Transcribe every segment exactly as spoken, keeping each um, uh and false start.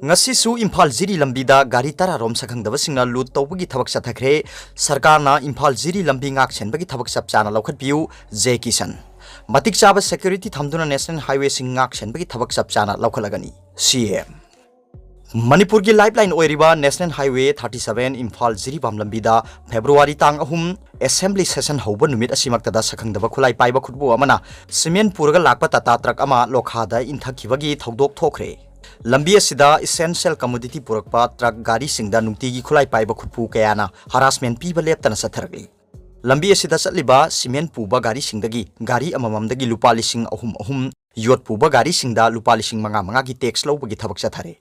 ꯉꯁꯤꯁꯨ ꯏꯝꯐꯥꯜ ꯖꯤꯔꯤ ꯂꯝꯕꯤꯗ ꯒꯥꯔꯤ ꯇꯔꯥꯔꯣꯝ ꯁꯛꯈꯪꯗꯕꯁꯤꯡꯅ ꯂꯨꯠ ꯇꯧꯕꯒꯤ ꯊꯕꯛ ꯆꯠꯊꯈ꯭ꯔꯦ꯫ ꯁꯔꯀꯥꯔꯅ ꯏꯝꯐꯥꯜ ꯖꯤꯔꯤ ꯂꯝꯕꯤ ꯉꯥꯛ ꯁꯦꯟꯕꯒꯤ ꯊꯕꯛ ꯆꯞ ꯆꯥꯅ ꯂꯧꯈꯠꯄꯤꯌꯨ, ꯖꯦ ꯀꯤꯁꯟ꯫ ꯃꯇꯤꯛ ꯆꯥꯕ ꯁꯦꯀ꯭ꯌꯨꯔꯤꯇꯤ ꯊꯝꯗꯨꯅ ꯅꯦꯁꯅꯦꯜ ꯍꯥꯏꯋꯦꯁꯤꯡ ꯉꯥꯛ ꯁꯦꯟꯕꯒꯤ ꯊꯕꯛ ꯆꯞ ꯆꯥꯅ ꯂꯧꯈꯠꯂꯒꯅꯤ, ꯁꯤ ꯑꯦꯝ꯫ ꯃꯅꯤꯄꯨꯔꯒꯤ ꯂꯥꯏꯐꯂꯥꯏꯟ ꯑꯣꯏꯔꯤꯕ national highway thirty seven Imphal Jiribam ꯂꯝꯕꯤꯗ ꯐꯦꯕ꯭ꯔꯨꯋꯥꯔꯤ ꯇꯥꯡ ꯑꯍꯨꯝ ꯑꯦꯁꯦꯝꯕ꯭ꯂꯤ ꯁꯦꯁꯟ ꯍꯧꯕ ꯅꯨꯃꯤꯠ ꯑꯁꯤꯃꯛꯇꯗ ꯁꯛꯈꯪꯗꯕ ꯈꯨꯠꯂꯥꯏ ꯄꯥꯏꯕ ꯈꯨꯠꯄꯨ ꯑꯃꯅ ꯁꯤꯃꯦꯟ ꯄꯨꯔꯒ ꯂꯥꯛꯄ ꯇꯥꯇꯥ ꯇ꯭ꯔꯛ ꯑꯃ ꯂꯣꯈꯥꯗ ꯏꯟꯊꯈꯤꯕꯒꯤ ꯊꯧꯗꯣꯛ ꯊꯣꯛꯈ꯭ꯔꯦ꯫ ꯂꯝꯕꯤ ꯑꯁꯤꯗ ꯏꯁꯦꯟꯁꯤꯌꯦꯜ ꯀꯃꯣꯗꯤꯇꯤ ꯄꯨꯔꯛꯄ ꯇ꯭ꯔꯛ ꯒꯥꯔꯤꯁꯤꯡꯗ ꯅꯨꯡꯇꯤꯒꯤ ꯈꯨꯠꯂꯥꯏ ꯄꯥꯏꯕ ꯈꯨꯠꯄꯨ ꯀꯌꯥꯅ ꯍꯔꯥꯁꯃꯦꯟ ꯄꯤꯕ ꯂꯦꯞꯇꯅ ꯆꯠꯊꯔꯛꯂꯤ꯫ ꯂꯝꯕꯤ ꯑꯁꯤꯗ ꯆꯠꯂꯤꯕ ꯁꯤꯃꯦꯟ ꯄꯨꯕ ꯒꯥꯔꯤꯁꯤꯡꯗꯒꯤ ꯒꯥꯔꯤ ꯑꯃꯃꯝꯗꯒꯤ ꯂꯨꯄꯥ ꯂꯤꯁꯤꯡ ꯑꯍꯨꯝ ꯑꯍꯨꯝ, ꯌꯣꯠ ꯄꯨꯕ ꯒꯥꯔꯤꯁꯤꯡꯗ ꯂꯨꯄꯥ ꯂꯤꯁꯤꯡ ꯃꯉꯥ ꯃꯉꯥꯒꯤ ꯇꯦꯛꯁ ꯂꯧꯕꯒꯤ ꯊꯕꯛ ꯆꯠꯊꯔꯦ꯫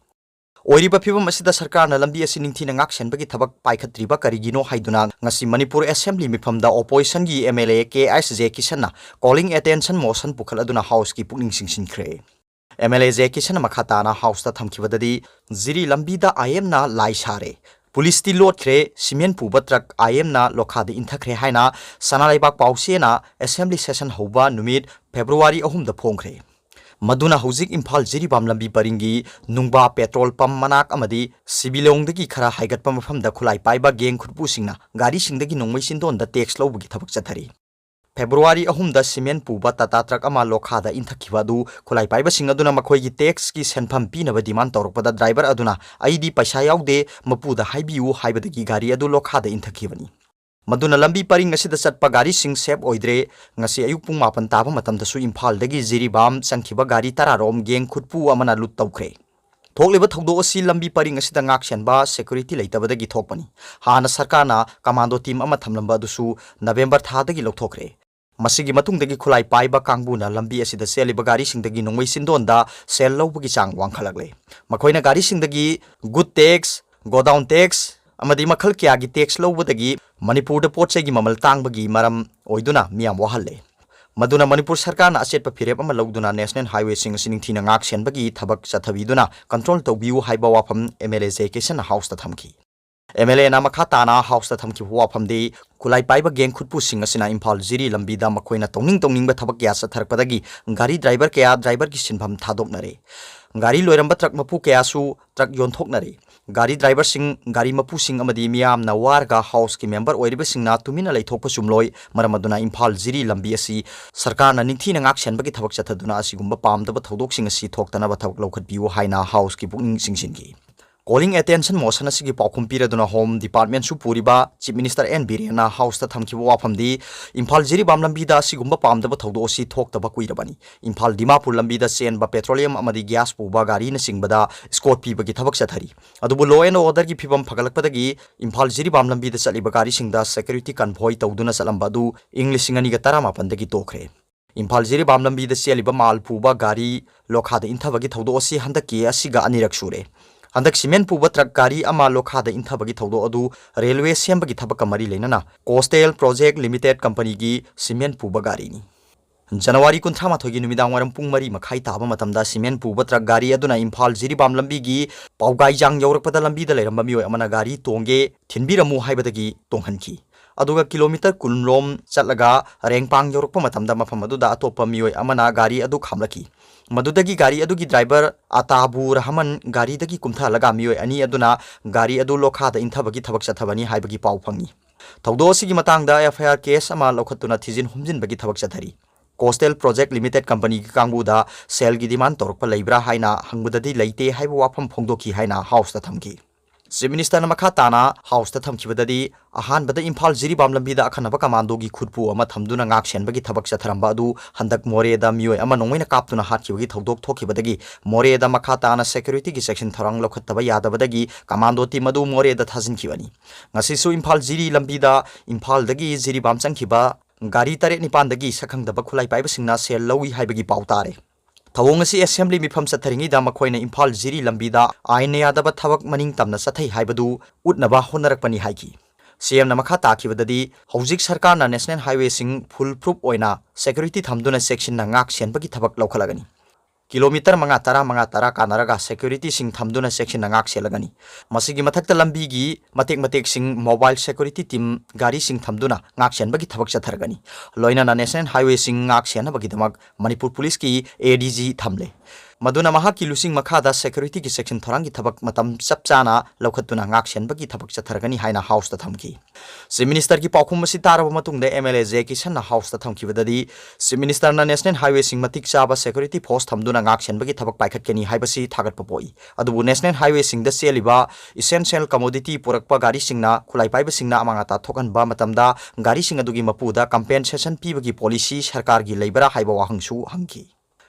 ꯑꯣꯏꯔꯤꯕ ꯐꯤꯕꯝ ꯑꯁꯤꯗ ꯁꯔꯀꯥꯔꯅ ꯂꯝꯕꯤ ꯑꯁꯤ ꯅꯤꯡꯊꯤꯅ ꯉꯥꯛ ꯁꯦꯟꯕꯒꯤ ꯊꯕꯛ ꯄꯥꯏꯈꯠꯇ꯭ꯔꯤꯕ ꯀꯔꯤꯒꯤꯅꯣ ꯍꯥꯏꯗꯨꯅ ꯉꯁꯤ ꯃꯅꯤꯄꯨꯔ ꯑꯦꯁꯦꯝꯕ꯭ꯂꯤ ꯃꯤꯐꯝꯗ ꯑꯣꯄꯣꯖꯤꯁꯟꯒꯤ M L A K H J ꯀꯤꯁꯟꯅ ꯀꯣꯂꯤꯡ ꯑꯦꯇꯦꯟꯁꯟ ꯃꯣꯁꯟ ꯄꯨꯈꯠꯂꯗꯨꯅ ꯍꯥꯎꯁꯀꯤ ꯄꯨꯛꯅꯤꯡ ꯆꯤꯡꯁꯤꯟꯈ꯭ꯔꯦ꯫ ꯑꯦꯝ ꯑꯦꯜ ꯑꯦ ꯖꯦ ꯀꯤꯁꯟꯅ ꯃꯈꯥ ꯇꯥꯅ ꯍꯥꯎꯁꯇ ꯊꯝꯈꯤꯕꯗꯗꯤ, ꯖꯤꯔꯤ ꯂꯝꯕꯤꯗ ꯑꯥꯏ ꯑꯦꯝꯅ ꯂꯥꯏ ꯁꯥꯔꯦ, ꯄꯨꯂꯤꯁꯇꯤ ꯂꯣꯠꯈ꯭ꯔꯦ, ꯁꯤꯃꯦꯟ ꯄꯨꯕ ꯇ꯭ꯔꯛ ꯑꯥꯏ ꯑꯦꯝꯅ ꯂꯣꯈꯥꯗ ꯏꯟꯊꯈ꯭ꯔꯦ ꯍꯥꯏꯅ ꯁꯅꯥ ꯂꯩꯕꯥꯛ ꯄꯥꯎꯆꯦꯅ ꯑꯦꯁꯦꯝꯕ꯭ꯂꯤ ꯁꯦꯁꯟ ꯍꯧꯕ ꯅꯨꯃꯤꯠ ꯐꯦꯕ꯭ꯔꯨꯋꯥꯔꯤ ꯑꯍꯨꯝꯗ ꯐꯣꯡꯈ꯭ꯔꯦ꯫ ꯃꯗꯨꯅ ꯍꯧꯖꯤꯛ ꯏꯝꯐꯥꯜ ꯖꯤꯔꯤꯕꯥꯝ ꯂꯝꯕꯤ ꯄꯔꯤꯡꯒꯤ ꯅꯨꯡꯕꯥ ꯄꯦꯇ꯭ꯔꯣꯜ ꯄꯝ ꯃꯅꯥꯛ ꯑꯃꯗꯤ ꯁꯤꯕꯤꯂꯣꯡꯗꯒꯤ ꯈꯔ ꯍꯥꯏꯒꯠꯄ ꯃꯐꯝꯗ ꯈꯨꯠꯂꯥꯏ ꯄꯥꯏꯕ ꯒꯦꯡ ꯈꯨꯠꯄꯨꯁꯤꯡꯅ ꯒꯥꯔꯤꯁꯤꯡꯗꯒꯤ ꯅꯣꯡꯃꯩ ꯆꯤꯟꯗꯣꯟꯗ ꯇꯦꯛꯁ ꯂꯧꯕꯒꯤ ꯊꯕꯛ ꯆꯠꯊꯔꯤ꯫ ꯐꯦꯕ꯭ꯔꯨꯋꯥꯔꯤ ꯑꯍꯨꯝꯗ ꯁꯤꯃꯦꯟ ꯄꯨꯕ ꯇꯥꯇꯥ ꯇ꯭ꯔꯛ ꯑꯃ ꯂꯣꯈꯥꯗ ꯏꯟꯊꯈꯤꯕ ꯑꯗꯨ ꯈꯨꯠꯂꯥꯏ ꯄꯥꯏꯕꯁꯤꯡ ꯑꯗꯨꯅ ꯃꯈꯣꯏꯒꯤ ꯇꯦꯛꯁꯀꯤ ꯁꯦꯟꯐꯝ ꯄꯤꯅꯕ ꯗꯤꯃꯥꯟ ꯇꯧꯔꯛꯄꯗ ꯗ꯭ꯔꯥꯏꯚꯔ ꯑꯗꯨꯅ "ꯑꯩꯗꯤ ꯄꯩꯁꯥ ꯌꯥꯎꯗꯦ, ꯃꯄꯨꯗ ꯍꯥꯏꯕꯤꯌꯨ" ꯍꯥꯏꯕꯗꯒꯤ ꯒꯥꯔꯤ ꯑꯗꯨ ꯂꯣꯈꯥꯗ ꯏꯟꯊꯈꯤꯕꯅꯤ꯫ ꯃꯗꯨꯅ ꯂꯝꯕꯤ ꯄꯔꯤꯡ ꯑꯁꯤꯗ ꯆꯠꯄ ꯒꯥꯔꯤꯁꯤꯡ ꯁꯦꯐ ꯑꯣꯏꯗ꯭ꯔꯦ꯫ ꯉꯁꯤ ꯑꯌꯨꯛ ꯄꯨꯡ ꯃꯥꯄꯟ ꯇꯥꯕ ꯃꯇꯝꯗꯁꯨ ꯏꯝꯐꯥꯜꯗꯒꯤ ꯖꯤꯔꯤꯕꯥꯝ ꯆꯪꯈꯤꯕ ꯒꯥꯔꯤ ꯇꯔꯥꯔꯣꯝ ꯒꯦꯡ ꯈꯨꯠꯄꯨ ꯑꯃꯅ ꯂꯨꯠ ꯇꯧꯈ꯭ꯔꯦ꯫ ꯊꯣꯛꯂꯤꯕ ꯊꯧꯗꯣꯛ ꯑꯁꯤ ꯂꯝꯕꯤ ꯄꯔꯤꯡ ꯑꯁꯤꯗ ꯉꯥꯛ ꯁꯦꯟꯕ ꯁꯦꯀ꯭ꯌꯨꯔꯤꯇꯤ ꯂꯩꯇꯕꯗꯒꯤ ꯊꯣꯛꯄꯅꯤ꯫ ꯍꯥꯟꯅ ꯁꯔꯀꯥꯔꯅ ꯀꯃꯥꯟꯗꯣ ꯇꯤꯝ ꯑꯃ ꯊꯝꯂꯝꯕ ꯑꯗꯨꯁꯨ ꯅꯕꯦꯝꯕꯔ ꯊꯥꯗꯒꯤ ꯂꯧꯊꯣꯛꯈ꯭ꯔꯦ꯫ ꯃꯁꯤꯒꯤ ꯃꯇꯨꯡꯗꯒꯤ ꯈꯨꯠꯂꯥꯏ ꯄꯥꯏꯕ ꯀꯥꯡꯕꯨꯅ ꯂꯝꯕꯤ ꯑꯁꯤꯗ ꯆꯦꯜꯂꯤꯕ ꯒꯥꯔꯤꯁꯤꯡꯗꯒꯤ ꯅꯣꯡꯃꯩ ꯆꯤꯟꯗꯣꯟꯗ ꯁꯦꯜ ꯂꯧꯕꯒꯤ ꯆꯥꯡ ꯋꯥꯡꯈꯠꯂꯛꯂꯦ꯫ ꯃꯈꯣꯏꯅ ꯒꯥꯔꯤꯁꯤꯡꯗꯒꯤ ꯒꯨꯗ ꯇꯦꯛꯁ, ꯒꯣꯗꯥꯎꯟ ꯇꯦꯛꯁ ꯑꯃꯗꯤ ꯃꯈꯜ ꯀꯌꯥꯒꯤ ꯇꯦꯛꯁ ꯂꯧꯕꯗꯒꯤ ꯃꯅꯤꯄꯨꯔꯗ ꯄꯣꯠ ꯆꯩꯒꯤ ꯃꯃꯜ ꯇꯥꯡꯕꯒꯤ ꯃꯔꯝ ꯑꯣꯏꯗꯨꯅ ꯃꯤꯌꯥꯝ ꯋꯥꯍꯜꯂꯦ꯫ ꯃꯗꯨꯅ ꯃꯅꯤꯄꯨꯔ ꯁꯔꯀꯥꯔꯅ ꯑꯆꯦꯠꯄ ꯐꯤꯔꯦꯞ ꯑꯃ ꯂꯧꯗꯨꯅ ꯅꯦꯁꯅꯦꯜ ꯍꯥꯏꯋꯦꯁꯤꯡ ꯑꯁꯤ ꯅꯤꯡꯊꯤꯅ ꯉꯥꯛ ꯁꯦꯟꯕꯒꯤ ꯊꯕꯛ ꯆꯠꯊꯕꯤꯗꯨꯅ ꯀꯟꯇ꯭ꯔꯣꯜ ꯇꯧꯕꯤꯌꯨ ꯍꯥꯏꯕ ꯋꯥꯐꯝ ꯑꯦꯝ ꯑꯦꯜ ꯑꯦ ꯖꯦ ꯀꯤꯁꯟꯅ ꯍꯥꯎꯁꯇ ꯊꯝꯈꯤ꯫ MLAꯅ ꯃꯈꯥ ꯇꯥꯅ Houseꯇ ꯊꯝꯈꯤꯕ ꯋꯥꯐꯝꯗꯤ, ꯈꯨꯠꯂꯥꯏ ꯄꯥꯏꯕ gang ꯈꯨꯠꯄꯨꯁꯤꯡ ꯑꯁꯤꯅ ꯏꯝꯐꯥꯜ ꯖꯤꯔꯤ ꯂꯝꯕꯤꯗ ꯃꯈꯣꯏꯅ ꯇꯧꯅꯤꯡ ꯇꯧꯅꯤꯡꯕ ꯊꯕꯛ ꯀꯌꯥ ꯆꯠꯊꯔꯛꯄꯗꯒꯤ ꯒꯥꯔꯤ driver ꯀꯌꯥ driverꯒꯤ ꯁꯤꯟꯐꯝ ꯊꯥꯗꯣꯛꯅꯔꯦ꯫ ꯒꯥꯔꯤ ꯂꯣꯏꯔꯝꯕ truck ꯃꯄꯨ ꯀꯌꯥꯁꯨ truck ꯌꯣꯟꯊꯣꯛꯅꯔꯦ꯫ ꯒꯥꯔꯤ driverꯁꯤꯡ, ꯒꯥꯔꯤ ꯃꯄꯨꯁꯤꯡ ꯑꯃꯗꯤ ꯃꯤꯌꯥꯝꯅ ꯋꯥꯔꯒ Houseꯀꯤ member ꯑꯣꯏꯔꯤꯕꯁꯤꯡꯅ ꯇꯨꯃꯤꯟꯅ ꯂꯩꯊꯣꯛꯄꯁꯨꯝ ꯂꯣꯏ꯫ ꯃꯔꯝ ꯑꯗꯨꯅ ꯏꯝꯐꯥꯜ ꯖꯤꯔꯤ ꯂꯝꯕꯤ ꯑꯁꯤ ꯁꯔꯀꯥꯔꯅ ꯅꯤꯡꯊꯤꯅ ꯉꯥꯛ ꯁꯦꯟꯕꯒꯤ ꯊꯕꯛ ꯆꯠꯊꯗꯨꯅ ꯑꯁꯤꯒꯨꯝꯕ ꯄꯥꯝꯗꯕ ꯊꯧꯗꯣꯛꯁꯤꯡ ꯑꯁꯤ ꯊꯣꯛꯇꯅꯕ ꯊꯕꯛ ꯂꯧꯈꯠꯄꯤꯌꯨ ꯍꯥꯏꯅ Houseꯀꯤ ꯄꯨꯛꯅꯤꯡ ꯆꯤꯡꯁꯤꯟꯈꯤ꯫ Calling attention motion ꯑꯁꯤꯒꯤ ꯄꯥꯎꯈꯨꯝ ꯄꯤꯔꯗꯨꯅ Home Departmentꯁꯨ ꯄꯨꯔꯤꯕ Chief Minister N ꯕꯤꯔꯦꯟꯅ Houseꯇ ꯊꯝꯈꯤꯕ ꯋꯥꯐꯝꯗꯤ, ꯏꯝꯐꯥꯜ ꯖꯤꯔꯤꯕꯥꯝ ꯂꯝꯕꯤꯗ ꯑꯁꯤꯒꯨꯝꯕ ꯄꯥꯝꯗꯕ ꯊꯧꯗꯣꯛ ꯑꯁꯤ ꯊꯣꯛꯇꯕ ꯀꯨꯏꯔꯕꯅꯤ꯫ ꯏꯝꯐꯥꯜ ꯗꯤꯃꯥꯄꯨꯔ ꯂꯝꯕꯤꯗ ꯆꯦꯟꯕ petroleum ꯑꯃꯗꯤ gas ꯄꯨꯕ ꯒꯥꯔꯤꯅꯆꯤꯡꯕꯗ escort ꯄꯤꯕꯒꯤ ꯊꯕꯛ ꯆꯠꯊꯔꯤ꯫ ꯑꯗꯨꯕꯨ law and orderꯒꯤ ꯐꯤꯕꯝ ꯐꯒꯠꯂꯛꯄꯗꯒꯤ ꯏꯝꯐꯥꯜ ꯖꯤꯔꯤꯕꯥꯝ ꯂꯝꯕꯤꯗ ꯆꯠꯂꯤꯕ ꯒꯥꯔꯤꯁꯤꯡꯗ security convoy ꯇꯧꯗꯨꯅ ꯆꯠꯂꯝꯕ ꯑꯗꯨ ꯏꯪ ꯂꯤꯁꯤꯡ ꯑꯅꯤꯒ ꯇꯔꯥꯃꯥꯄꯟꯗꯒꯤ ꯇꯣꯛꯈ꯭ꯔꯦ꯫ ꯏꯝꯐꯥꯜ ꯖꯤꯔꯤꯕꯥꯝ ꯂꯝꯕꯤꯗ ꯆꯦꯜꯂꯤꯕ ꯃꯥꯜ ꯄꯨꯕ ꯒꯥꯔꯤ ꯂꯣꯈꯥꯗ ꯏꯟꯊꯕꯒꯤ ꯊꯧꯗꯣꯛ ꯑꯁꯤ ꯍꯟꯗꯛꯀꯤ ꯑꯁꯤꯒ ꯑꯅꯤꯔꯛ ꯁꯨꯔꯦ꯫ ꯍꯟꯗꯛ cement ꯄꯨꯕ truck ꯒꯥꯔꯤ ꯑꯃ ꯂꯣꯈꯥꯗ ꯏꯟꯊꯕꯒꯤ ꯊꯧꯗꯣꯛ ꯑꯗꯨ railway ꯁꯦꯝꯕꯒꯤ ꯊꯕꯛꯀ ꯃꯔꯤ ꯂꯩꯅꯅ Coastal Project Limited companyꯒꯤ cement ꯄꯨꯕ ꯒꯥꯔꯤꯅꯤ꯫ ꯖꯅꯋꯥꯔꯤ ꯀꯨꯟꯊ꯭ꯔꯥ ꯃꯥꯊꯣꯏꯒꯤ ꯅꯨꯃꯤꯗꯥꯡ ꯋꯥꯏꯔꯝ ꯄꯨꯡ ꯃꯔꯤ ꯃꯈꯥꯏ ꯇꯥꯕ ꯃꯇꯝꯗ cement ꯄꯨꯕ truck ꯒꯥꯔꯤ ꯑꯗꯨꯅ ꯏꯝꯐꯥꯜ ꯖꯤꯔꯤꯕꯥꯝ ꯂꯝꯕꯤꯒꯤ ꯄꯥꯎꯒꯥꯏꯖꯥꯡ ꯌꯧꯔꯛꯄꯗ ꯂꯝꯕꯤꯗ ꯂꯩꯔꯝꯕ ꯃꯤꯑꯣꯏ ꯑꯃꯅ ꯒꯥꯔꯤ ꯇꯣꯡꯒꯦ ꯊꯤꯟꯕꯤꯔꯝꯃꯨ ꯍꯥꯏꯕꯗꯒꯤ ꯇꯣꯡꯍꯟꯈꯤ꯫ ꯑꯗꯨꯒ kilometre ꯀꯨꯟ ꯔꯣꯝ ꯆꯠꯂꯒ ꯔꯦꯡꯄꯥꯡ ꯌꯧꯔꯛꯄ ꯃꯇꯝꯗ ꯃꯐꯝ ꯑꯗꯨꯗ ꯑꯇꯣꯞꯄ ꯃꯤꯑꯣꯏ ꯑꯃꯅ ꯒꯥꯔꯤ ꯑꯗꯨ ꯈꯥꯝꯂꯛꯈꯤ꯫ ꯃꯗꯨꯗꯒꯤ ꯒꯥꯔꯤ ꯑꯗꯨꯒꯤ driver ꯑꯇꯥꯕꯨ ꯔꯍꯃꯟ ꯒꯥꯔꯤꯗꯒꯤ ꯀꯨꯝꯊꯍꯜꯂꯒ ꯃꯤꯑꯣꯏ ꯑꯅꯤ ꯑꯗꯨꯅ ꯒꯥꯔꯤ ꯑꯗꯨ ꯂꯣꯈꯥꯗ ꯏꯟꯊꯕꯒꯤ ꯊꯕꯛ ꯆꯠꯊꯕꯅꯤ ꯍꯥꯏꯕꯒꯤ ꯄꯥꯎ ꯐꯪꯉꯤ꯫ ꯊꯧꯗꯣꯛ ꯑꯁꯤꯒꯤ ꯃꯇꯥꯡꯗ FIR case ꯑꯃ ꯂꯧꯈꯠꯇꯨꯅ ꯊꯤꯖꯤꯟ ꯍꯨꯝꯖꯤꯟꯕꯒꯤ ꯊꯕꯛ ꯆꯠꯊꯔꯤ꯫ Coastal Project Limited companyꯒꯤ ꯀꯥꯡꯕꯨꯗ ꯁꯦꯜꯒꯤ demand ꯇꯧꯔꯛꯄ ꯂꯩꯕ꯭ꯔꯥ ꯍꯥꯏꯅ ꯍꯪꯕꯗꯗꯤ ꯂꯩꯇꯦ ꯍꯥꯏꯕ ꯋꯥꯐꯝ ꯐꯣꯡꯗꯣꯛꯈꯤ ꯍꯥꯏꯅ Houseꯇ ꯊꯝꯈꯤ꯫ Chief Ministerꯅ ꯃꯈꯥ ꯇꯥꯅ Houseꯇ ꯊꯝꯈꯤꯕꯗꯗꯤ, ꯑꯍꯥꯟꯕꯗ ꯏꯝꯐꯥꯜ ꯖꯤꯔꯤꯕꯥꯝ ꯂꯝꯕꯤꯗ ꯑꯈꯟꯅꯕ commandoꯒꯤ ꯈꯨꯠꯄꯨ ꯑꯃ ꯊꯝꯗꯨꯅ ꯉꯥꯛ ꯁꯦꯟꯕꯒꯤ ꯊꯕꯛ ꯆꯠꯊꯔꯝꯕ ꯑꯗꯨ ꯍꯟꯗꯛ ꯃꯣꯔꯦꯗ ꯃꯤꯑꯣꯏ ꯑꯃ ꯅꯣꯡꯃꯩꯅ ꯀꯥꯞꯇꯨꯅ ꯍꯥꯠꯈꯤꯕꯒꯤ ꯊꯧꯗꯣꯛ ꯊꯣꯛꯈꯤꯕꯗꯒꯤ ꯃꯣꯔꯦꯗ ꯃꯈꯥ ꯇꯥꯅ securityꯒꯤ section ꯊꯧꯔꯥꯡ ꯂꯧꯈꯠꯇꯕ ꯌꯥꯗꯕꯗꯒꯤ commando team ꯑꯗꯨ ꯃꯣꯔꯦꯗ ꯊꯥꯖꯤꯟꯈꯤꯕꯅꯤ꯫ ꯉꯁꯤꯁꯨ ꯏꯝꯐꯥꯜ ꯖꯤꯔꯤ ꯂꯝꯕꯤꯗ ꯏꯝꯐꯥꯜꯗꯒꯤ ꯖꯤꯔꯤꯕꯥꯝ ꯆꯪꯈꯤꯕ ꯒꯥꯔꯤ ꯇꯔꯦꯠ ꯅꯤꯄꯥꯟꯗꯒꯤ ꯁꯛꯈꯪꯗꯕ ꯈꯨꯠꯂꯥꯏ ꯄꯥꯏꯕꯁꯤꯡꯅ ꯁꯦꯜ ꯂꯧꯏ ꯍꯥꯏꯕꯒꯤ ꯄꯥꯎ ꯇꯥꯔꯦ꯫ ꯊꯧꯑꯣꯡ ꯑꯁꯤ assembly ꯃꯤꯐꯝ ꯆꯠꯊꯔꯤꯉꯩꯗ ꯃꯈꯣꯏꯅ ꯏꯝꯐꯥꯜ ꯖꯤꯔꯤ ꯂꯝꯕꯤꯗ ꯑꯥꯏꯟꯅ ꯌꯥꯗꯕ ꯊꯕꯛ ꯃꯅꯤꯡ ꯇꯝꯅ ꯆꯠꯊꯩ ꯍꯥꯏꯕꯗꯨ ꯎꯠꯅꯕ ꯍꯣꯠꯅꯔꯛꯄꯅꯤ ꯍꯥꯏꯈꯤ꯫ CMꯅ ꯃꯈꯥ ꯇꯥꯈꯤꯕꯗꯗꯤ, ꯍꯧꯖꯤꯛ ꯁꯔꯀꯥꯔꯅ national highwayꯁꯤꯡ fool proof ꯑꯣꯏꯅ security ꯊꯝꯗꯨꯅ ꯆꯦꯛꯁꯤꯟꯅ ꯉꯥꯛ ꯁꯦꯟꯕꯒꯤ ꯊꯕꯛ ꯂꯧꯈꯠꯂꯒꯅꯤ꯫ ꯀꯤꯂꯣꯃꯤꯇꯔ ꯃꯉꯥ, ꯇꯔꯥ, ꯃꯉꯥ, ꯇꯔꯥ ꯀꯥꯟꯅꯔꯒ securityꯁꯤꯡ ꯊꯝꯗꯨꯅ ꯆꯦꯛꯁꯤꯟꯅ ꯉꯥꯛ ꯁꯦꯜꯂꯒꯅꯤ꯫ ꯃꯁꯤꯒꯤ ꯃꯊꯛꯇ ꯂꯝꯕꯤꯒꯤ ꯃꯇꯦꯛ ꯃꯇꯦꯛꯁꯤꯡ mobile security team ꯒꯥꯔꯤꯁꯤꯡ ꯊꯝꯗꯨꯅ ꯉꯥꯛ ꯁꯦꯟꯕꯒꯤ ꯊꯕꯛ ꯆꯠꯊꯔꯒꯅꯤ꯫ ꯂꯣꯏꯅꯅ national highwayꯁꯤꯡ ꯉꯥꯛ ꯁꯦꯟꯅꯕꯒꯤꯗꯃꯛ ꯃꯅꯤꯄꯨꯔ ꯄꯨꯂꯤꯁꯀꯤ ADG ꯊꯝꯂꯦ꯫ ꯃꯗꯨꯅ ꯃꯍꯥꯛꯀꯤ ꯂꯨꯆꯤꯡ ꯃꯈꯥꯗ securityꯒꯤ ꯆꯦꯛꯁꯤꯟ ꯊꯧꯔꯥꯡꯒꯤ ꯊꯕꯛ ꯃꯇꯝ ꯆꯞ ꯆꯥꯅ ꯂꯧꯈꯠꯇꯨꯅ ꯉꯥꯛ ꯁꯦꯟꯕꯒꯤ ꯊꯕꯛ ꯆꯠꯊꯔꯒꯅꯤ ꯍꯥꯏꯅ Houseꯇ ꯊꯝꯈꯤ꯫ Chief Ministerꯒꯤ ꯄꯥꯎꯈꯨꯝ ꯑꯁꯤ ꯇꯥꯔꯕ ꯃꯇꯨꯡꯗ MLA J Kishanꯅ Houseꯇ ꯊꯝꯈꯤꯕꯗꯗꯤ, Chief Ministerꯅ national highwayꯁꯤꯡ ꯃꯇꯤꯛ ꯆꯥꯕ security force ꯊꯝꯗꯨꯅ ꯉꯥꯛ ꯁꯦꯟꯕꯒꯤ ꯊꯕꯛ ꯄꯥꯏꯈꯠꯀꯅꯤ ꯍꯥꯏꯕꯁꯤ ꯊꯥꯒꯠꯄ ꯄꯣꯛꯏ꯫ ꯑꯗꯨꯕꯨ national highwayꯁꯤꯡꯗ ꯆꯦꯜꯂꯤꯕ essential commodity ꯄꯨꯔꯛꯄ ꯒꯥꯔꯤꯁꯤꯡꯅ ꯈꯨꯠꯂꯥꯏ ꯄꯥꯏꯕꯁꯤꯡꯅ ꯑꯃꯥꯡ ꯑꯇꯥ ꯊꯣꯛꯍꯟꯕ ꯃꯇꯝꯗ ꯒꯥꯔꯤꯁꯤꯡ ꯑꯗꯨꯒꯤ ꯃꯄꯨꯗ compensation ꯄꯤꯕꯒꯤ policy ꯁꯔꯀꯥꯔꯒꯤ ꯂꯩꯕ꯭ꯔꯥ ꯍꯥꯏꯕ ꯋꯥꯍꯪꯁꯨ ꯍꯪꯈꯤ꯫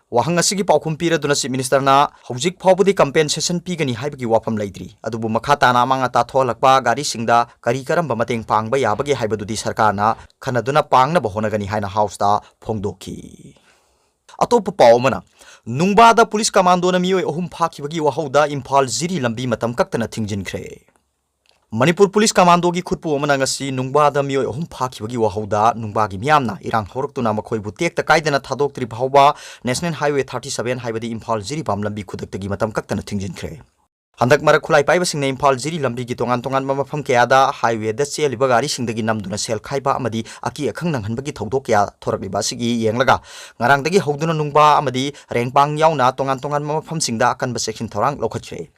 ꯋꯥꯍꯪ ꯑꯁꯤꯒꯤ ꯄꯥꯎꯈꯨꯝ ꯄꯤꯔꯗꯨꯅ Chief Ministerꯅ ꯍꯧꯖꯤꯛ ꯐꯥꯎꯕꯗꯤ compensation ꯄꯤꯒꯅꯤ ꯍꯥꯏꯕꯒꯤ ꯋꯥꯐꯝ ꯂꯩꯇ꯭ꯔꯤ, ꯑꯗꯨꯕꯨ ꯃꯈꯥ ꯇꯥꯅ ꯑꯃꯥꯡ ꯑꯇꯥ ꯊꯣꯛꯍꯜꯂꯛꯄ ꯒꯥꯔꯤꯁꯤꯡꯗ ꯀꯔꯤ ꯀꯔꯝꯕ ꯃꯇꯦꯡ ꯄꯥꯡꯕ ꯌꯥꯕꯒꯦ ꯍꯥꯏꯕꯗꯨꯗꯤ ꯁꯔꯀꯥꯔꯅ ꯈꯟꯅꯗꯨꯅ ꯄꯥꯡꯅꯕ ꯍꯣꯠꯅꯒꯅꯤ ꯍꯥꯏꯅ Houseꯇ ꯐꯣꯡꯗꯣꯛꯈꯤ꯫ ꯑꯇꯣꯞꯄ ꯄꯥꯎ ꯑꯃꯅ, ꯅꯨꯡꯕꯥꯗ police commandoꯅ ꯃꯤꯑꯣꯏ ꯑꯍꯨꯝ ꯐꯥꯈꯤꯕꯒꯤ ꯋꯥꯍꯧꯗ ꯏꯝꯐꯥꯜ ꯖꯤꯔꯤ ꯂꯝꯕꯤ ꯃꯇꯝ ꯀꯛꯇꯅ ꯊꯤꯡꯖꯤꯟꯈ꯭ꯔꯦ꯫ ꯃꯅꯤꯄꯨꯔ police commandoꯒꯤ ꯈꯨꯠꯄꯨ ꯑꯃꯅ ꯉꯁꯤ ꯅꯨꯡꯕꯥꯗ ꯃꯤꯑꯣꯏ ꯑꯍꯨꯝ ꯐꯥꯈꯤꯕꯒꯤ ꯋꯥꯍꯧꯗ ꯅꯨꯡꯕꯥꯒꯤ ꯃꯤꯌꯥꯝꯅ ꯏꯔꯥꯡ ꯍꯧꯔꯛꯇꯨꯅ ꯃꯈꯣꯏꯕꯨ ꯇꯦꯛꯇ ꯀꯥꯏꯗꯅ ꯊꯥꯗꯣꯛꯇ꯭ꯔꯤ ꯐꯥꯎꯕ National Highway thirty seven ꯍꯥꯏꯕꯗꯤ ꯏꯝꯐꯥꯜ ꯖꯤꯔꯤꯕꯥꯝ ꯂꯝꯕꯤ ꯈꯨꯗꯛꯇꯒꯤ ꯃꯇꯝ ꯀꯛꯇꯅ ꯊꯤꯡꯖꯤꯟꯈ꯭ꯔꯦ꯫ ꯍꯟꯗꯛ ꯃꯔꯛ ꯈꯨꯠꯂꯥꯏ ꯄꯥꯏꯕꯁꯤꯡꯅ ꯏꯝꯐꯥꯜ ꯖꯤꯔꯤ ꯂꯝꯕꯤꯒꯤ ꯇꯣꯉꯥꯟ ꯇꯣꯉꯥꯟꯕ ꯃꯐꯝ ꯀꯌꯥꯗ highwayꯗ ꯆꯦꯜꯂꯤꯕ ꯒꯥꯔꯤꯁꯤꯡꯗꯒꯤ ꯅꯝꯗꯨꯅ ꯁꯦꯜ ꯈꯥꯏꯕ ꯑꯃꯗꯤ ꯑꯀꯤ ꯑꯈꯪ ꯅꯪꯍꯟꯕꯒꯤ ꯊꯧꯗꯣꯛ ꯀꯌꯥ ꯊꯣꯔꯛꯂꯤꯕ ꯑꯁꯤꯒꯤ ꯌꯦꯡꯂꯒ ꯉꯔꯥꯡꯗꯒꯤ ꯍꯧꯗꯨꯅ ꯅꯨꯡꯕꯥ ꯑꯃꯗꯤ ꯔꯦꯡꯄꯥꯡ ꯌꯥꯎꯅ ꯇꯣꯉꯥꯟ ꯇꯣꯉꯥꯟꯕ ꯃꯐꯝꯁꯤꯡꯗ ꯑꯀꯟꯕ ꯆꯦꯛꯁꯤꯟ ꯊꯧꯔꯥꯡ ꯂꯧꯈꯠꯈ꯭ꯔꯦ꯫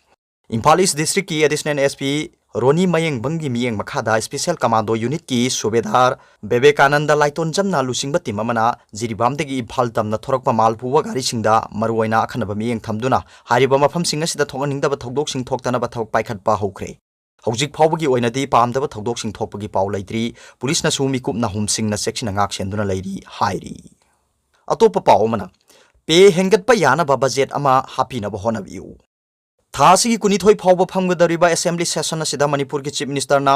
ꯏꯝꯐꯥꯜ East Districtꯀꯤ Additional SP ꯔꯣꯅꯤ ꯃꯌꯦꯡꯕꯪꯒꯤ ꯃꯤꯠꯌꯦꯡ ꯃꯈꯥꯗ Special Commando Unitꯀꯤ ꯁꯨꯕꯦꯗꯥꯔ ꯕꯦꯕꯦꯀꯥꯅꯟꯗ ꯂꯥꯏꯇꯣꯟꯖꯝꯅ ꯂꯨꯆꯤꯡꯕ team ꯑꯃꯅ ꯖꯤꯔꯤꯕꯥꯝꯗꯒꯤ ꯏꯝꯐꯥꯜ ꯇꯝꯅ ꯊꯣꯔꯛꯄ ꯃꯥꯜ ꯄꯨꯕ ꯒꯥꯔꯤꯁꯤꯡꯗ ꯃꯔꯨꯑꯣꯏꯅ ꯑꯈꯟꯅꯕ ꯃꯤꯠꯌꯦꯡ ꯊꯝꯗꯨꯅ ꯍꯥꯏꯔꯤꯕ ꯃꯐꯝꯁꯤꯡ ꯑꯁꯤꯗ ꯊꯣꯛꯍꯟꯅꯤꯡꯗꯕ ꯊꯧꯗꯣꯛꯁꯤꯡ ꯊꯣꯛꯇꯅꯕ ꯊꯕꯛ ꯄꯥꯏꯈꯠꯄ ꯍꯧꯈ꯭ꯔꯦ꯫ ꯍꯧꯖꯤꯛ ꯐꯥꯎꯕꯒꯤ ꯑꯣꯏꯅꯗꯤ ꯄꯥꯝꯗꯕ ꯊꯧꯗꯣꯛꯁꯤꯡ ꯊꯣꯛꯄꯒꯤ ꯄꯥꯎ ꯂꯩꯇ꯭ꯔꯤ꯫ ꯄꯨꯂꯤꯁꯅꯁꯨ ꯃꯤꯀꯨꯞ ꯅꯥꯍꯨꯝꯁꯤꯡꯅ ꯆꯦꯛꯁꯤꯟꯅ ꯉꯥꯛ ꯁꯦꯟꯗꯨꯅ ꯂꯩꯔꯤ ꯍꯥꯏꯔꯤ꯫ ꯑꯇꯣꯞꯄ ꯄꯥꯎ ꯑꯃꯅ, pay ꯍꯦꯟꯒꯠꯄ ꯌꯥꯅꯕ budget ꯑꯃ ꯍꯥꯞꯄꯤꯅꯕ ꯍꯣꯠꯅꯕꯤꯌꯨ꯫ ꯊꯥ ꯑꯁꯤꯒꯤ ꯀꯨꯟꯅꯤꯊꯣꯏ ꯐꯥꯎꯕ ꯐꯝꯒꯗꯧꯔꯤꯕ Assembly session ꯑꯁꯤꯗ ꯃꯅꯤꯄꯨꯔꯒꯤ Chief Ministerꯅ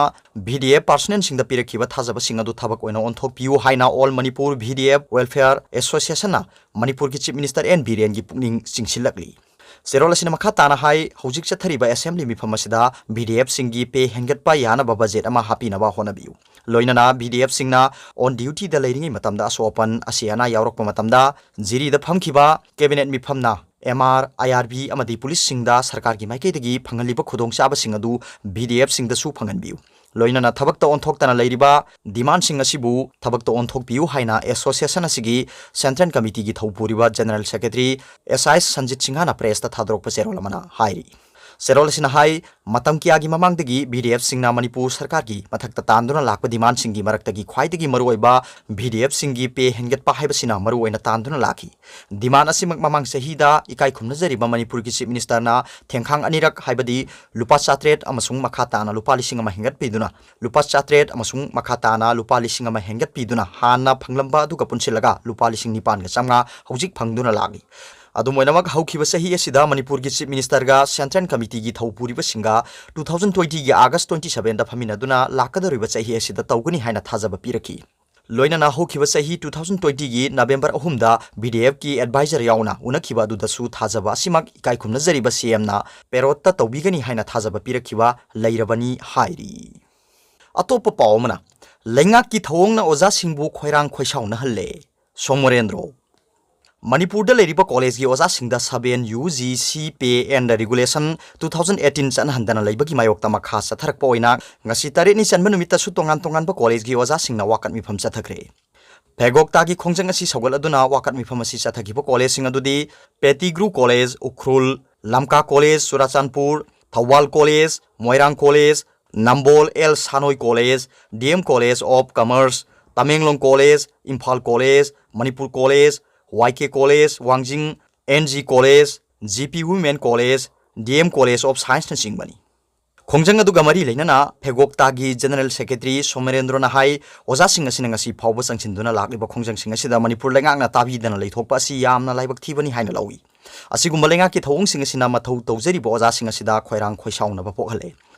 VDF personnelꯁꯤꯡꯗ ꯄꯤꯔꯛꯈꯤꯕ ꯊꯥꯖꯕꯁꯤꯡ ꯑꯗꯨ ꯊꯕꯛ ꯑꯣꯏꯅ ꯑꯣꯟꯊꯣꯛꯄꯤꯌꯨ ꯍꯥꯏꯅ All Manipur VDF Welfare Associationꯅ ꯃꯅꯤꯄꯨꯔꯒꯤ Chief Minister N ꯕꯤꯔꯦꯟꯒꯤ ꯄꯨꯛꯅꯤꯡ ꯆꯤꯡꯁꯤꯜꯂꯛꯂꯤ꯫ ꯆꯦꯔꯣꯜ ꯑꯁꯤꯅ ꯃꯈꯥ ꯇꯥꯅ ꯍꯥꯏ, ꯍꯧꯖꯤꯛ ꯆꯠꯊꯔꯤꯕ Assembly ꯃꯤꯐꯝ ꯑꯁꯤꯗ VDFꯁꯤꯡꯒꯤ pay ꯍꯦꯟꯒꯠꯄ ꯌꯥꯅꯕ budget ꯑꯃ ꯍꯥꯞꯄꯤꯅꯕ ꯍꯣꯠꯅꯕꯤꯌꯨ꯫ ꯂꯣꯏꯅꯅ ꯚꯤꯗꯤꯑꯦꯐꯁꯤꯡꯅ ꯑꯣꯟ ꯗ꯭ꯌꯨꯇꯤꯗ ꯂꯩꯔꯤꯉꯩ ꯃꯇꯝꯗ ꯑꯁꯣꯛ ꯑꯄꯟ, ꯑꯁꯤ ꯑꯅꯥ ꯌꯥꯎꯔꯛꯄ ꯃꯇꯝꯗ ꯖꯤꯔꯤꯗ ꯐꯝꯈꯤꯕ ꯀꯦꯕꯤꯅꯦꯠ ꯃꯤꯐꯝꯅ ꯑꯦꯝ ꯑꯥꯔ, ꯑꯥꯏ ꯑꯥꯔ ꯕꯤ ꯑꯃꯗꯤ ꯄꯨꯂꯤꯁꯁꯤꯡꯗ ꯁꯔꯀꯥꯔꯒꯤ ꯃꯥꯏꯀꯩꯗꯒꯤ ꯐꯪꯍꯜꯂꯤꯕ ꯈꯨꯗꯣꯡꯆꯥꯕꯁꯤꯡ ꯑꯗꯨ ꯚꯤꯗꯤꯑꯦꯐꯁꯤꯡꯗꯁꯨ ꯐꯪꯍꯟꯕꯤꯌꯨ꯫ ꯂꯣꯏꯅꯅ ꯊꯕꯛꯇ ꯑꯣꯟꯊꯣꯛꯇꯅ ꯂꯩꯔꯤꯕ ꯗꯤꯃꯥꯟꯁꯤꯡ ꯑꯁꯤꯕꯨ ꯊꯕꯛꯇ ꯑꯣꯟꯊꯣꯛꯄꯤꯌꯨ ꯍꯥꯏꯅ ꯑꯦꯁꯣꯁꯤꯌꯦꯁꯟ ꯑꯁꯤꯒꯤ ꯁꯦꯟꯇ꯭ꯔꯦꯜ ꯀꯃꯤꯇꯤꯒꯤ ꯊꯧꯄꯨꯔꯤꯕ ꯖꯦꯅꯔꯦꯜ ꯁꯦꯀ꯭ꯔꯦꯇꯔꯤ ꯑꯦꯁ ꯑꯥꯏ ꯁꯟꯖꯤꯠ ꯁꯤꯡꯍꯅ ꯄ꯭ꯔꯦꯁꯇ ꯊꯥꯗꯣꯔꯛꯄ ꯆꯦꯔꯣꯜ ꯑꯃꯅ ꯍꯥꯏꯔꯤ꯫ ꯆꯦꯔꯣꯜ ꯑꯁꯤꯅ ꯍꯥꯏ, ꯃꯇꯝ ꯀꯌꯥꯒꯤ ꯃꯃꯥꯡꯗꯒꯤ ꯚꯤꯗꯤꯑꯦꯐꯁꯤꯡꯅ ꯃꯅꯤꯄꯨꯔ ꯁꯔꯀꯥꯔꯒꯤ ꯃꯊꯛꯇ ꯇꯥꯟꯗꯨꯅ ꯂꯥꯛꯄ ꯗꯤꯃꯥꯟꯁꯤꯡꯒꯤ ꯃꯔꯛꯇꯒꯤ ꯈ꯭ꯋꯥꯏꯗꯒꯤ ꯃꯔꯨꯑꯣꯏꯕ ꯚꯤꯗꯤꯑꯦꯐꯁꯤꯡꯒꯤ ꯄꯦ ꯍꯦꯟꯒꯠꯄ ꯍꯥꯏꯕꯁꯤꯅ ꯃꯔꯨꯑꯣꯏꯅ ꯇꯥꯟꯗꯨꯅ ꯂꯥꯛꯈꯤ꯫ ꯗꯤꯃꯥꯟ ꯑꯁꯤꯃꯛ ꯃꯃꯥꯡ ꯆꯍꯤꯗ ꯏꯀꯥꯏ ꯈꯨꯝꯅꯖꯔꯤꯕ ꯃꯅꯤꯄꯨꯔꯒꯤ ꯆꯤꯐ ꯃꯤꯅꯤꯁꯇꯔꯅ ꯊꯦꯡꯈꯥꯡ ꯑꯅꯤꯔꯛ, ꯍꯥꯏꯕꯗꯤ ꯂꯨꯄꯥ ꯆꯥꯇ꯭ꯔꯦꯠ ꯑꯃꯁꯨꯡ ꯃꯈꯥ ꯇꯥꯅ ꯂꯨꯄꯥ ꯂꯤꯁꯤꯡ ꯑꯃ ꯍꯦꯟꯒꯠꯄꯤꯗꯨꯅ, ꯂꯨꯄꯥ ꯆꯥꯇ꯭ꯔꯦꯠ ꯑꯃꯁꯨꯡ ꯃꯈꯥ ꯇꯥꯅ ꯂꯨꯄꯥ ꯂꯤꯁꯤꯡ ꯑꯃ ꯍꯦꯟꯒꯠꯄꯤꯗꯨꯅ ꯍꯥꯟꯅ ꯐꯪꯂꯝꯕ ꯑꯗꯨꯒ ꯄꯨꯟꯁꯤꯜꯂꯒ ꯂꯨꯄꯥ ꯂꯤꯁꯤꯡ ꯅꯤꯄꯥꯟꯒ ꯆꯥꯝꯃꯉꯥ ꯍꯧꯖꯤꯛ ꯐꯪꯗꯨꯅ ꯂꯥꯛꯂꯤ꯫ ꯑꯗꯨꯝ ꯑꯣꯏꯅꯃꯛ, ꯍꯧꯈꯤꯕ ꯆꯍꯤ ꯑꯁꯤꯗ ꯃꯅꯤꯄꯨꯔꯒꯤ ꯆꯤꯐ ꯃꯤꯅꯤꯁꯇꯔꯒ ꯁꯦꯟꯇ꯭ꯔꯦꯜ ꯀꯃꯤꯇꯤꯒꯤ ꯊꯧ ꯄꯨꯔꯤꯕꯁꯤꯡꯒ two thousand twenty ꯒꯤ ꯑꯥꯒꯁ twenty seven ꯗ ꯐꯝꯃꯤꯟꯅꯗꯨꯅ ꯂꯥꯛꯀꯗꯧꯔꯤꯕ ꯆꯍꯤ ꯑꯁꯤꯗ ꯇꯧꯒꯅꯤ ꯍꯥꯏꯅ ꯊꯥꯖꯕ ꯄꯤꯔꯛꯈꯤ꯫ ꯂꯣꯏꯅꯅ ꯍꯧꯈꯤꯕ ꯆꯍꯤ two thousand twenty ꯒꯤ ꯅꯕꯦꯝꯕꯔ ꯑꯍꯨꯝꯗ ꯚꯤꯗꯤꯑꯦꯐꯀꯤ ꯑꯦꯗꯚꯥꯏꯖꯔ ꯌꯥꯎꯅ ꯎꯅꯈꯤꯕ ꯑꯗꯨꯗꯁꯨ ꯊꯥꯖꯕ ꯑꯁꯤꯃꯛ ꯏꯀꯥꯏ ꯈꯨꯝꯅꯖꯔꯤꯕ ꯁꯤ ꯑꯦꯝꯅ ꯄꯦꯔꯣꯠꯇ ꯇꯧꯕꯤꯒꯅꯤ ꯍꯥꯏꯅ ꯊꯥꯖꯕ ꯄꯤꯔꯛꯈꯤꯕ ꯂꯩꯔꯕꯅꯤ ꯍꯥꯏꯔꯤ꯫ ꯑꯇꯣꯞꯄ ꯄꯥꯎ ꯑꯃꯅ, ꯂꯩꯉꯥꯛꯀꯤ ꯊꯧꯑꯣꯡꯅ ꯑꯣꯖꯥꯁꯤꯡꯕꯨ ꯈꯣꯏꯔꯥꯡ ꯈꯣꯏꯁꯥꯎꯅꯍꯜꯂꯦ, ꯁꯣꯃꯣꯔꯦꯟꯗ꯭ꯔꯣ꯫ ꯃꯅꯤꯄꯨꯔꯗ ꯂꯩꯔꯤꯕ ꯀꯣꯂꯦꯖꯒꯤ ꯑꯣꯖꯥꯁꯤꯡꯗ seven U G C Pay and Regulation two thousand eighteen ꯆꯠꯅꯍꯟꯗꯅ ꯂꯩꯕꯒꯤ ꯃꯥꯌꯣꯛꯇ ꯃꯈꯥ ꯆꯠꯊꯔꯛꯄ ꯑꯣꯏꯅ ꯉꯁꯤ ꯇꯔꯦꯠꯅꯤ ꯆꯟꯕ ꯅꯨꯃꯤꯠꯇꯁꯨ ꯇꯣꯉꯥꯟ ꯇꯣꯉꯥꯟꯕ ꯀꯣꯂꯦꯖꯒꯤ ꯑꯣꯖꯥꯁꯤꯡꯅ ꯋꯥꯀꯠ ꯃꯤꯐꯝ ꯆꯠꯊꯈ꯭ꯔꯦ꯫ ꯐꯦꯒꯣꯛꯇꯥꯒꯤ ꯈꯣꯡꯖꯪ ꯑꯁꯤ ꯁꯧꯒꯠꯂꯗꯨꯅ ꯋꯥꯀꯠ ꯃꯤꯐꯝ ꯑꯁꯤ ꯆꯠꯊꯈꯤꯕ ꯀꯣꯂꯦꯖꯁꯤꯡ ꯑꯗꯨꯗꯤ Pettigrew college Ukhrul, Lamka college Churachandpur, Thoubal college, Moirang college, Nambol L Sanoi college, D M College of Commerce, Tamenglong college, Imphal college, Manipur college, Y K college Wangjing, N G college, G P Women college, D M College of Scienceꯅꯆꯤꯡꯕꯅꯤ꯫ ꯈꯣꯡꯖꯪ ꯑꯗꯨꯒ ꯃꯔꯤ ꯂꯩꯅꯅ ꯐꯦꯒꯣꯛꯇꯥꯒꯤ ꯖꯦꯅꯔꯦꯜ ꯁꯦꯀ꯭ꯔꯦꯇꯔꯤ ꯁꯣꯃꯦꯔꯦꯟꯗ꯭ꯔꯣꯅ ꯍꯥꯏ, ꯑꯣꯖꯥꯁꯤꯡ ꯑꯁꯤꯅ ꯉꯁꯤ ꯐꯥꯎꯕ ꯆꯪꯁꯤꯟꯗꯨꯅ ꯂꯥꯛꯂꯤꯕ ꯈꯣꯡꯖꯪꯁꯤꯡ ꯑꯁꯤꯗ ꯃꯅꯤꯄꯨꯔ ꯂꯩꯉꯥꯛꯅ ꯇꯥꯕꯤꯗꯅ ꯂꯩꯊꯣꯛꯄ ꯑꯁꯤ ꯌꯥꯝꯅ ꯂꯥꯏꯕꯛ ꯊꯤꯕꯅꯤ ꯍꯥꯏꯅ ꯂꯧꯏ꯫ ꯑꯁꯤꯒꯨꯝꯕ ꯂꯩꯉꯥꯛꯀꯤ ꯊꯧꯑꯣꯡꯁꯤꯡ ꯑꯁꯤꯅ ꯃꯊꯧ ꯇꯧꯖꯔꯤꯕ ꯑꯣꯖꯥꯁꯤꯡ ꯑꯁꯤꯗ ꯈꯣꯏꯔꯥꯡ ꯈꯣꯏꯁꯥꯎꯅꯕ ꯄꯣꯛꯍꯜꯂꯦ꯫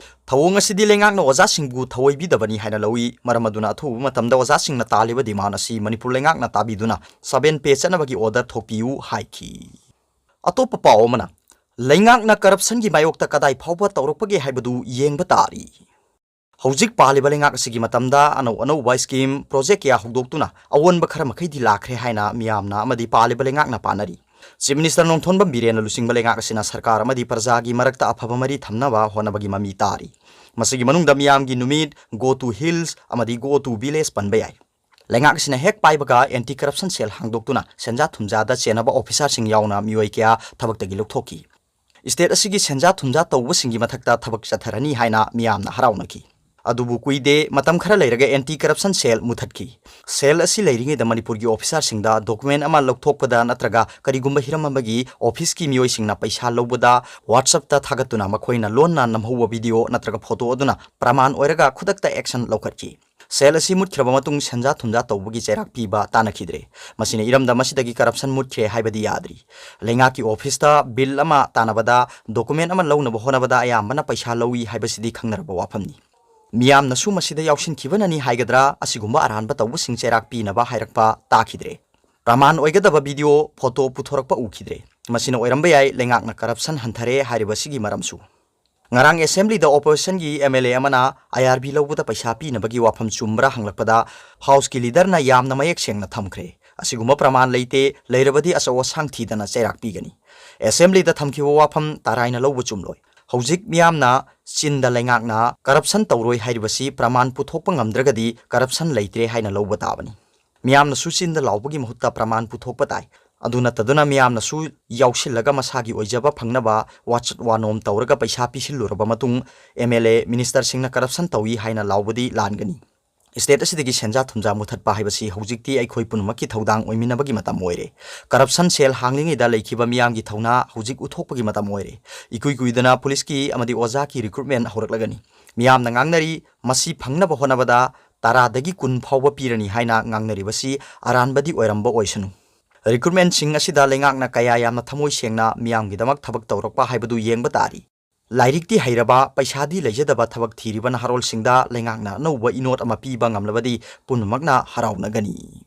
ꯊꯧꯑꯣꯡ ꯑꯁꯤꯗꯤ ꯂꯩꯉꯥꯛꯅ ꯑꯣꯖꯥꯁꯤꯡꯕꯨ ꯊꯑꯣꯏꯕꯤꯗꯕꯅꯤ ꯍꯥꯏꯅ ꯂꯧꯏ꯫ ꯃꯔꯝ ꯑꯗꯨꯅ ꯑꯊꯨꯕ ꯃꯇꯝꯗ ꯑꯣꯖꯥꯁꯤꯡꯅ ꯇꯥꯜꯂꯤꯕ ꯗꯤꯃꯥꯟ ꯑꯁꯤ ꯃꯅꯤꯄꯨꯔ ꯂꯩꯉꯥꯛꯅ ꯇꯥꯕꯤꯗꯨꯅ seven Pay ꯆꯠꯅꯕꯒꯤ ꯑꯣꯔꯗꯔ ꯊꯣꯛꯄꯤꯌꯨ ꯍꯥꯏꯈꯤ꯫ ꯑꯇꯣꯞꯄ ꯄꯥꯎ ꯑꯃꯅ, ꯂꯩꯉꯥꯛꯅ ꯀꯔꯞꯁꯟꯒꯤ ꯃꯥꯌꯣꯛꯇ ꯀꯗꯥꯏ ꯐꯥꯎꯕ ꯇꯧꯔꯛꯄꯒꯦ ꯍꯥꯏꯕꯗꯨ ꯌꯦꯡꯕ ꯇꯥꯔꯤ꯫ ꯍꯧꯖꯤꯛ ꯄꯥꯜꯂꯤꯕ ꯂꯩꯉꯥꯛ ꯑꯁꯤꯒꯤ ꯃꯇꯝꯗ ꯑꯅꯧ ꯑꯅꯧꯕ scheme, project ꯀꯌꯥ ꯍꯧꯗꯣꯛꯇꯨꯅ ꯑꯑꯣꯟꯕ ꯈꯔ ꯃꯈꯩꯗꯤ ꯂꯥꯛꯈ꯭ꯔꯦ ꯍꯥꯏꯅ ꯃꯤꯌꯥꯝꯅ ꯑꯃꯗꯤ ꯄꯥꯜꯂꯤꯕ ꯂꯩꯉꯥꯛꯅ ꯄꯥꯅꯔꯤ꯫ Chief Minister ꯅꯣꯡꯊꯣꯝꯕꯝ ꯕꯤꯔꯦꯟꯅ ꯂꯨꯆꯤꯡꯕ ꯂꯩꯉꯥꯛ ꯑꯁꯤꯅ ꯁꯔꯀꯥꯔ ꯑꯃꯗꯤ ꯄ꯭ꯔꯖꯥꯒꯤ ꯃꯔꯛꯇ ꯑꯐꯕ ꯃꯔꯤ ꯊꯝꯅꯕ ꯍꯣꯠꯅꯕꯒꯤ ꯃꯃꯤ ꯇꯥꯔꯤ꯫ ꯃꯁꯤꯒꯤ ꯃꯅꯨꯡꯗ ꯃꯤꯌꯥꯝꯒꯤ ꯅꯨꯃꯤꯠ, Go to Hills ꯑꯃꯗꯤ Go to Village ꯄꯟꯕ ꯌꯥꯏ꯫ ꯂꯩꯉꯥꯛ ꯑꯁꯤꯅ ꯍꯦꯛ ꯄꯥꯏꯕꯒ anti corruption cell ꯍꯥꯡꯗꯣꯛꯇꯨꯅ ꯁꯦꯟꯖꯥ ꯊꯨꯝꯖꯥꯗ ꯆꯦꯟꯅꯕ officer ꯁꯤꯡ ꯌꯥꯎꯅ ꯃꯤꯑꯣꯏ ꯀꯌꯥ ꯊꯕꯛꯇꯒꯤ ꯂꯧꯊꯣꯛꯈꯤ꯫ State ꯑꯁꯤꯒꯤ ꯁꯦꯟꯖꯥ ꯊꯨꯝꯖꯥ ꯇꯧꯕꯁꯤꯡꯒꯤ ꯃꯊꯛꯇ ꯊꯕꯛ ꯆꯠꯊꯔꯅꯤ ꯍꯥꯏꯅ ꯃꯤꯌꯥꯝꯅ ꯍꯔꯥꯎꯅꯈꯤ꯫ ꯑꯗꯨꯕꯨ ꯀꯨꯏꯗꯦ, ꯃꯇꯝ ꯈꯔ ꯂꯩꯔꯒ anti corruption cell ꯃꯨꯊꯠꯈꯤ꯫ Cell ꯑꯁꯤ ꯂꯩꯔꯤꯉꯩꯗ ꯃꯅꯤꯄꯨꯔꯒꯤ officer ꯁꯤꯡꯗ document ꯑꯃ ꯂꯧꯊꯣꯛꯄꯗ ꯅꯠꯇ꯭ꯔꯒ ꯀꯔꯤꯒꯨꯝꯕ ꯍꯤꯔꯝ ꯑꯃꯒꯤ office ꯀꯤ ꯃꯤꯑꯣꯏꯁꯤꯡꯅ ꯄꯩꯁꯥ ꯂꯧꯕꯗ WhatsApp ꯇ ꯊꯥꯒꯠꯇꯨꯅ ꯃꯈꯣꯏꯅ ꯂꯣꯟꯅ ꯅꯝꯍꯧꯕ video ꯅꯠꯇ꯭ꯔꯒ photo ꯑꯗꯨꯅ ꯄ꯭ꯔꯃꯥꯟ ꯑꯣꯏꯔꯒ ꯈꯨꯗꯛꯇ action ꯂꯧꯈꯠꯈꯤ꯫ Cell ꯑꯁꯤ ꯃꯨꯠꯈ꯭ꯔꯕ ꯃꯇꯨꯡ ꯁꯦꯟꯖꯥ ꯊꯨꯝꯖꯥ ꯇꯧꯕꯒꯤ ꯆꯩꯔꯥꯛ ꯄꯤꯕ ꯇꯥꯅꯈꯤꯗ꯭ꯔꯦ꯫ ꯃꯁꯤꯅ ꯏꯔꯝꯗꯝ ꯑꯁꯤꯗꯒꯤ corruption ꯃꯨꯠꯈ꯭ꯔꯦ ꯍꯥꯏꯕꯗꯤ ꯌꯥꯗ꯭ꯔꯤ꯫ ꯂꯩꯉꯥꯛꯀꯤ office ꯇ bill ꯑꯃ ꯇꯥꯟꯅꯕꯗ, document ꯑꯃ ꯂꯧꯅꯕ ꯍꯣꯠꯅꯕꯗ ꯑꯌꯥꯝꯕꯅ ꯄꯩꯁꯥ ꯂꯧꯏ ꯍꯥꯏꯕꯁꯤꯗꯤ ꯈꯪꯅꯔꯕ ꯋꯥꯐꯝꯅꯤ꯫ ꯃꯤꯌꯥꯝꯅꯁꯨ ꯃꯁꯤꯗ ꯌꯥꯎꯁꯤꯟꯈꯤꯕꯅꯅꯤ ꯍꯥꯏꯒꯗ꯭ꯔꯥ, ꯑꯁꯤꯒꯨꯝꯕ ꯑꯔꯥꯟꯕ ꯇꯧꯕꯁꯤꯡ ꯆꯩꯔꯥꯛ ꯄꯤꯅꯕ ꯍꯥꯏꯔꯛꯄ ꯇꯥꯈꯤꯗ꯭ꯔꯦ꯫ ꯄ꯭ꯔꯃꯥꯟ ꯑꯣꯏꯒꯗꯕ video, photo ꯄꯨꯊꯣꯔꯛꯄ ꯎꯈꯤꯗ꯭ꯔꯦ꯫ ꯃꯁꯤꯅ ꯑꯣꯏꯔꯝꯕ ꯌꯥꯏ ꯂꯩꯉꯥꯛꯅ corruption ꯍꯟꯊꯔꯦ ꯍꯥꯏꯔꯤꯕꯁꯤꯒꯤ ꯃꯔꯝꯁꯨ꯫ ꯉꯔꯥꯡ assembly ꯗ opposition ꯒꯤ MLA ꯑꯃꯅ IRB ꯂꯧꯕꯗ ꯄꯩꯁꯥ ꯄꯤꯅꯕꯒꯤ ꯋꯥꯐꯝ ꯆꯨꯝꯕ꯭ꯔꯥ ꯍꯪꯂꯛꯄꯗ House ꯀꯤ leader ꯅ ꯌꯥꯝꯅ ꯃꯌꯦꯛ ꯁꯦꯡꯅ ꯊꯝꯈ꯭ꯔꯦ꯫ ꯑꯁꯤꯒꯨꯝꯕ ꯄ꯭ꯔꯃꯥꯟ ꯂꯩꯇꯦ, ꯂꯩꯔꯕꯗꯤ ꯑꯆꯧ ꯑꯁꯥꯡ ꯊꯤꯗꯅ ꯆꯩꯔꯥꯛ ꯄꯤꯒꯅꯤ꯫ Assembly ꯗ ꯊꯝꯈꯤꯕ ꯋꯥꯐꯝ ꯇꯔꯥꯏꯅ ꯂꯧꯕ ꯆꯨꯝꯂꯣꯏ꯫ ꯍꯧꯖꯤꯛ ꯃꯤꯌꯥꯝꯅ ꯆꯤꯟꯗ ꯂꯩꯉꯥꯛꯅ corruption ꯇꯧꯔꯣꯏ ꯍꯥꯏꯔꯤꯕꯁꯤ ꯄ꯭ꯔꯃꯥꯟ ꯄꯨꯊꯣꯛꯄ ꯉꯝꯗ꯭ꯔꯒꯗꯤ corruption ꯂꯩꯇ꯭ꯔꯦ ꯍꯥꯏꯅ ꯂꯧꯕ ꯇꯥꯕꯅꯤ꯫ ꯃꯤꯌꯥꯝꯅꯁꯨ ꯆꯤꯟꯗ ꯂꯥꯎꯕꯒꯤ ꯃꯍꯨꯠꯇ ꯄ꯭ꯔꯃꯥꯟ ꯄꯨꯊꯣꯛꯄ ꯇꯥꯏ꯫ ꯑꯗꯨ ꯅꯠꯇꯗꯨꯅ ꯃꯤꯌꯥꯝꯅꯁꯨ ꯌꯥꯎꯁꯤꯜꯂꯒ ꯃꯁꯥꯒꯤ ꯑꯣꯏꯖꯕ ꯐꯪꯅꯕ ꯋꯥꯆꯠ ꯋꯥꯅꯣꯝ ꯇꯧꯔꯒ ꯄꯩꯁꯥ ꯄꯤꯁꯤꯜꯂꯨꯔꯕ ꯃꯇꯨꯡ MLA, minister ꯁꯤꯡꯅ corruption ꯇꯧꯏ ꯍꯥꯏꯅ ꯂꯥꯎꯕꯗꯤ ꯂꯥꯟꯒꯅꯤ꯫ State ꯑꯁꯤꯗꯒꯤ ꯁꯦꯟꯖꯥ ꯊꯨꯝꯖꯥ ꯃꯨꯊꯠꯄ ꯍꯥꯏꯕꯁꯤ ꯍꯧꯖꯤꯛꯇꯤ ꯑꯩꯈꯣꯏ ꯄꯨꯝꯅꯃꯛꯀꯤ ꯊꯧꯗꯥꯡ ꯑꯣꯏꯃꯤꯟꯅꯕꯒꯤ ꯃꯇꯝ ꯑꯣꯏꯔꯦ꯫ Corruption cell ꯍꯥꯡꯂꯤꯉꯩꯗ ꯂꯩꯈꯤꯕ ꯃꯤꯌꯥꯝꯒꯤ ꯊꯧꯅꯥ ꯍꯧꯖꯤꯛ ꯎꯠꯊꯣꯛꯄꯒꯤ ꯃꯇꯝ ꯑꯣꯏꯔꯦ꯫ ꯏꯀꯨꯏ ꯀꯨꯏꯗꯅ police ꯀꯤ ꯑꯃꯗꯤ ꯑꯣꯖꯥꯒꯤ recruitment ꯍꯧꯔꯛꯂꯒꯅꯤ꯫ ꯃꯤꯌꯥꯝꯅ ꯉꯥꯡꯅꯔꯤ, ꯃꯁꯤ ꯐꯪꯅꯕ ꯍꯣꯠꯅꯕꯗ ꯇꯔꯥꯗꯒꯤ ꯀꯨꯟ ꯐꯥꯎꯕ ꯄꯤꯔꯅꯤ ꯍꯥꯏꯅ ꯉꯥꯡꯅꯔꯤꯕꯁꯤ ꯑꯔꯥꯟꯕꯗꯤ ꯑꯣꯏꯔꯝꯕ ꯑꯣꯏꯁꯅꯨ꯫ Recruitment ꯁꯤꯡ ꯑꯁꯤꯗ ꯂꯩꯉꯥꯛꯅ ꯀꯌꯥ ꯌꯥꯝꯅ ꯊꯃꯣꯏ ꯁꯦꯡꯅ ꯃꯤꯌꯥꯝꯒꯤꯗꯃꯛ ꯊꯕꯛ ꯇꯧꯔꯛꯄ ꯍꯥꯏꯕꯗꯨ ꯌꯦꯡꯕ ꯇꯥꯔꯤ꯫ ꯂꯥꯏꯔꯤꯛꯇꯤ ꯍꯩꯔꯕ, ꯄꯩꯁꯥꯗꯤ ꯂꯩꯖꯗꯕ ꯊꯕꯛ ꯊꯤꯔꯤꯕ ꯅꯍꯥꯔꯣꯜꯁꯤꯡꯗ ꯂꯩꯉꯥꯛꯅ ꯑꯅꯧꯕ ꯏꯅꯣꯠ ꯑꯃ ꯄꯤꯕ ꯉꯝꯂꯕꯗꯤ ꯄꯨꯝꯅꯃꯛꯅ ꯍꯔꯥꯎꯅꯒꯅꯤ꯫